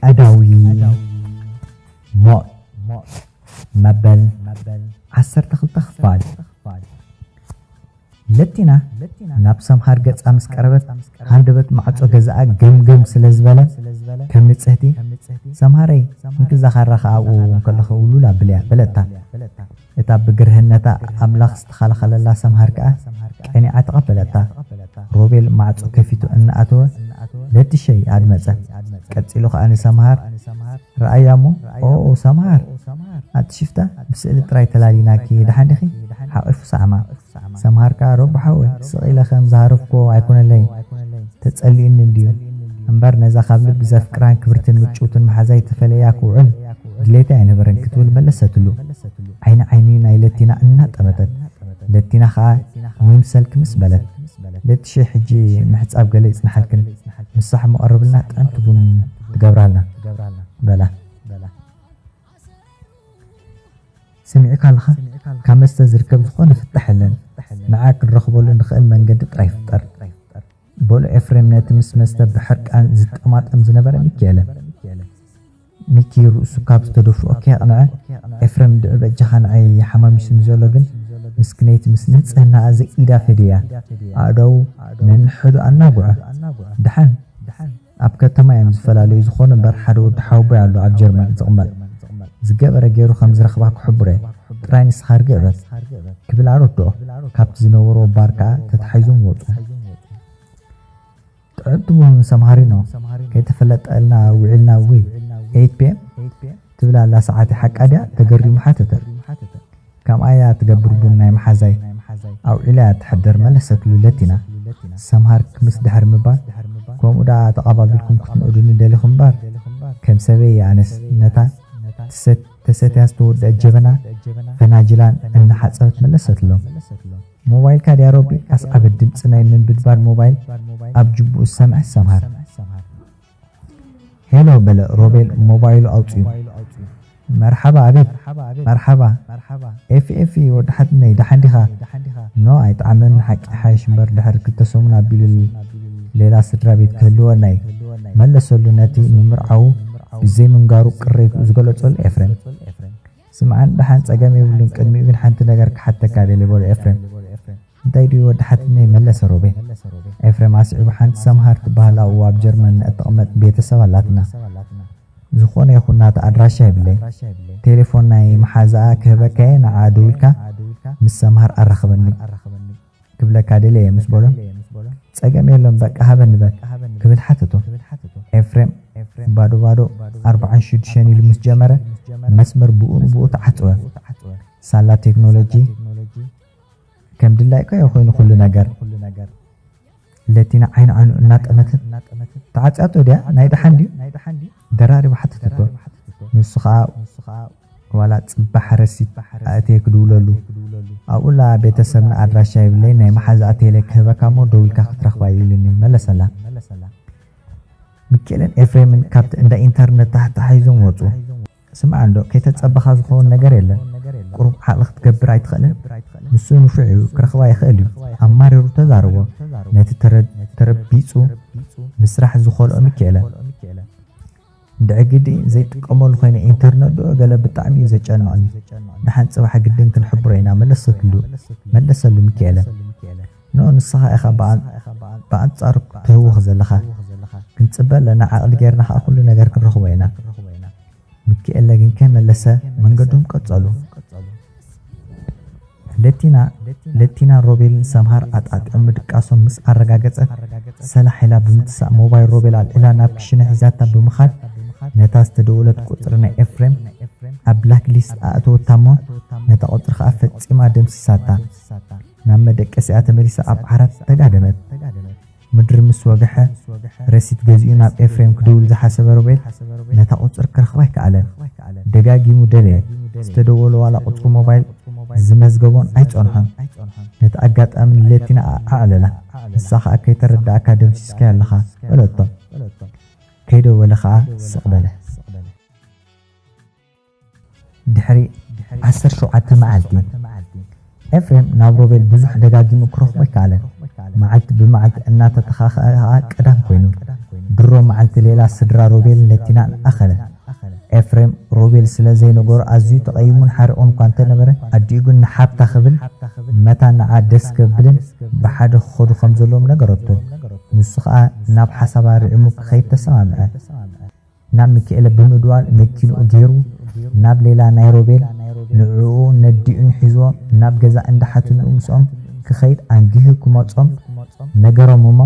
ኣዳዊ ሞት መበል ዓሰርተ ክልተ ክፋል። ለቲና ናብ ሰምሃር ገጻ ምስ ቀረበት፣ ሃንደበት ማዕጾ ገዛኣ ገምገም ስለ ዝበለ፣ ከም ንጽህቲ፣ "ሰምሃረይ፣ እንክዛ ካራ ከኣ ኣብኡ እንከለኺ ውሉል ኣብልያ" በለታ። እታ ብግርህነታ ኣምላኽ ዝተኸላኸለላ ሰምሃር ከኣ ቀኒዓ ተቐበለታ። ሮቤል ማዕጾ ከፊቱ እናኣተወ፣ "ለቲሸይ" ኣድመጸ። ቀጺሉ ከኣ ንሰምሃር፣ "ረኣያ እሞ፣ ኦ ሰምሃር፣ ኣቲ ሽፍታ፣ ብስእሊ ጥራይ ተላሊናኪ፣ ደሓን ዲኺ?" ሓቒፉ ሰዓማ። ሰምሃር ከኣ፣ "ሮቢ ሓወይ፣ ስቕ ኢለ ከም ዝሃረፍኩዎ ኣይኮነለይን፣ ተጸሊኡኒ እንድዩ እምበር፣ ነዛ ካብ ልቢ ዘፍቅራን ክብርትን ምጭውትን መሓዛይ ተፈለያ ክውዕል ድሌተይ ኣይነበረን" ክትብል መለሰትሉ። ዓይኒ ዓይኒ ናይ ለቲና እናጠመተት፣ ለቲና ከኣ ይምሰልኪ ምስ በለት፣ "ለቲሸይ፣ ሕጂ ምሕጻብ ገለ ይጽንሓልክን፣ ምሳሕ እሞ ቀርብልና፣ ጥዕምቲ ቡን ትገብራልና" በላ። ሰሚዕካ ኣለኻ? ካብ መስተ ዝርከብ ዝኾነ ፍታሕ የለን። ንዓ ክንረኽበሉ ንኽእል መንገዲ ጥራይ ፍጠር። በሉ ኤፍሬም ነቲ ምስ መስተ ብሕርቃን ዝጠማጠም ዝነበረ ሚኪ ኣለ። ሚኪ ርእሱ ካብ ዝተደፍኦ ከየቕንዐ፣ "ኤፍሬም፣ እንድዒ በጃኻ ንዓይ ሓማሚሱኒ ዘሎ ግን፣ ምስክነይቲ ምስ ንጽህናኣ ዘኢዳ ፈድያ፣ ኣእዳዉ ነንሕዱ ኣናጉዐ። ደሓን ኣብ ከተማ እዮም ዝፈላለዩ፣ ዝኾነ እምበር ሓደ ወዲ ሓወቦይ ኣሎ ኣብ ጀርመን ዝቕመጥ። ዝገበረ ገይሩ ከም ዝረኽባ ክሕብሮ እየ። ጥራይ ንስኻ ርግእ በል" ክብል ኣረድኦ። ካብቲ ዝነበርዎ ባር ከኣ ተታሒዞም ወጹ። "ጥዕምቲ ቡን ሰምሃሪኖ፣ ከይተፈለጠልና ውዒልና፣ ውይ፣ ኤይት ፒ ኤም ትብል ኣላ ሰዓት ሓቃ ድያ?" ተገሪሙ ሓተተ። "ከምኣ እያ ትገብር ቡን ናይ መሓዛይ፣ ኣውዒላ እያ ትሕደር" መለሰትሉ ለቲና። ሰምሃር ክምስ ድሕሪ ምባል፣ "ከምኡ ደኣ ተቐባቢልኩም ክትንእዱኒ ደሊኹም እምበር፣ ከም ሰበይ እየ ኣነስ" ነታ ትሰት-፣ ተሰትያ ዝተወደአት ጀበና ፈናጅላን እናሓጸበት መለሰትሎም። "ሞባይልካ ድያ ሮቢ? ኣስዓበት ድምጺ ናይ ምንብድባድ ሞባይል ኣብ ጅቡኡ ዝሰምዐ ሰምሃር። "ሄሎ" በለ ሮቤል ሞባይሉ ኣውጺኡ። "መርሓባ ኣቤት፣ መርሓባ። ኤፊ፣ ኤፊ፣ ወዲ ሓትነይ፣ ደሓን ዲኻ? ኖ፣ ኣይጠዓመን፣ ሓቂ ሓይሽ እምበር፣ ድሕሪ ክልተ ሰሙን ኣቢሉ ሌላ ስድራ ቤት ክህልወና እዩ" መለሰሉ ነቲ ምምርዓዉ ብዘይምንጋሩ ቅሬትኡ ዝገለጸሉ ኤፍሬም። "ስምዓኒ ደሓን፣ ጸገም የብሉን፣ ቅድሚኡ ግን ሓንቲ ነገር ክሓተካ ደልየ" በሎ ኤፍሬም። "እንታይ ድዩ ወዲ ሓትነይ?" መለሰ ሮቤል። ኤፍሬም ኣስዒቡ፣ "ሓንቲ ሰምሃር ትበሃል ኣብኡ ኣብ ጀርመን እትቕመጥ ቤተሰብ ኣላትና። ዝኾነ ይኹን ናታ ኣድራሻ የብለይን። ቴሌፎን ናይ መሓዛኣ ክህበካ እየ፣ ንዓኣ ደዊልካ ምስ ሰምሃር ኣራኽበኒ ክብለካ ደልየ እየ" ምስ በሎ፣ "ጸገም የሎን፣ በቃ ሃበኒ በል" ክብል ሓተቶ። ኤፍሬም ባዶ ባዶ ኣርባዓን ሽዱሽተን ኢሉ ምስ ጀመረ፣ መስመር ብኡ ንብኡ ተዓጽወ። ሳላ ቴክኖሎጂ ከም ድላይካ እዩ ኮይኑ ኩሉ ነገር። ለቲና ዓይኒ ዓይኑ እናጠመተት፣ "ተዓጽያቶ ድያ? ናይ ደሓን ድዩ?" ደራሪባ ሓተተቶ። ንሱ ኸኣ፣ "ዋላ ጽባሕ ረሲት ኣእትየ ክድውለሉ፣ ኣብኡላ ቤተሰብና ኣድራሻ የብለይን፣ ናይ መሓዛኣ ቴሌ ክህበካ እሞ ደዊልካ ክትረኽባ እዩ" ኢሉኒ መለሰላ። ሚኪኤልን ኤፍሬምን ካብቲ እንዳ ኢንተርነት ተሓሒዞም ወጹ። "ስምዓ እንዶ፣ ከይተጸበኻ ዝኸውን ነገር የለን። ቁሩብ ዓቕሊ ክትገብር ኣይትኽእልን? ንሱ ንፉዕ እዩ፣ ክረኽባ ይኽእል እዩ" ኣማሪሩ ተዛረቦ። ነቲ ተረ-፣ ተረቢጹ ምስራሕ ዝኸልኦ ሚኪኤለ፣ "እንድዒ ግዲ ዘይጥቀመሉ ኮይነ ኢንተርነት ዶ ገለ ብጣዕሚ እዩ ዘጨንቐኒ። ደሓን ጽባሕ ግድን ክንሕብሮ ኢና" መለሰትሉ፣ መለሰሉ ሚኪኤለ። "ኖ፣ ንስኻ ኢኻ ብኣን-፣ ብኣንጻሩ ትህውኽ ዘለኻ። ክንጽበ ኣለና፣ ዓቕሊ ጌርና ኸኣ ኩሉ ነገር ክንረኽቦ ኢና" ሚኪኤለ ግን ከይመለሰ መንገዶም ቀጸሉ። ለቲና፣ ለቲና ሮቤልን ሰምሃር ኣጣጢዖም ምድቃሶም ምስ ኣረጋገጸት፣ ሰላሕ ኢላ ብምትሳእ ሞባይል ሮቤል ኣልዒላ ናብ ክሽነ ሒዛታ ብምኻድ፣ ነታ ዝተደወለት ቁጽሪ ናይ ኤፍሬም ኣብ ብላክ ሊስት ኣእተወታ እሞ፣ ነታ ቁጽሪ ከኣ ፈጺማ ደምሲሳታ። ናብ መደቀሲኣ ተመሊሳ ኣብ ዓራት ተጋደመት። ምድሪ ምስ ወግሐ፣ ረሲት ገዚኡ ናብ ኤፍሬም ክድውል ዝሓሰበ ሮቤል፣ ነታ ቁጽሪ ክረኽባ ኣይከኣለን። ደጋጊሙ ደለየ። ዝተደወሎ ዋላ ቁጽሪ ሞባይል ዝመዝገቦን ኣይጸንሖን። ነቲ ኣጋጣሚ ንለቲና ኣዕለላ። ንሳ ኸኣ፣ "ከይተረዳእካ ደምሲስካዮ ኣለኻ" በለቶ። ከይደወለ ኸኣ ስቕ በለ። ድሕሪ ዓሰርተ ሸውዓተ መዓልቲ፣ ኤፍሬም ናብ ሮቤል ብዙሕ ደጋጊሙ ክረኽቦ ኣይከኣለን። መዓልቲ ብመዓልቲ እናተተኻኸኣ ቀዳም ኮይኑ። ድሮ መዓልቲ ሌላ ስድራ ሮቤል ነቲናን ኣኸለ። ኤፍሬም ሮቤል ስለ ዘይነገሮ ኣዝዩ ተቐይሙን ሓሪቑን እኳ እንተነበረ፣ ኣዲኡ ግን ንሓብታ ክብል መታን ንዓ ደስ ከብልን ብሓደ ክኸዱ ከም ዘለዎም ነገረቶ። ንሱ ኸኣ ናብ ሓሳባ ርዒሙ ክኸይድ ተሰማምዐ። ናብ ሚካኤለ ብምድዋል መኪንኡ ገይሩ ናብ ሌላ ናይ ሮቤል ንዕኡ ነዲኡን ሒዝዎም ናብ ገዛ እንዳ ሓትንኡ ምስኦም ክኸይድ ኣንጊሁ ክመጾም ነገሮም እሞ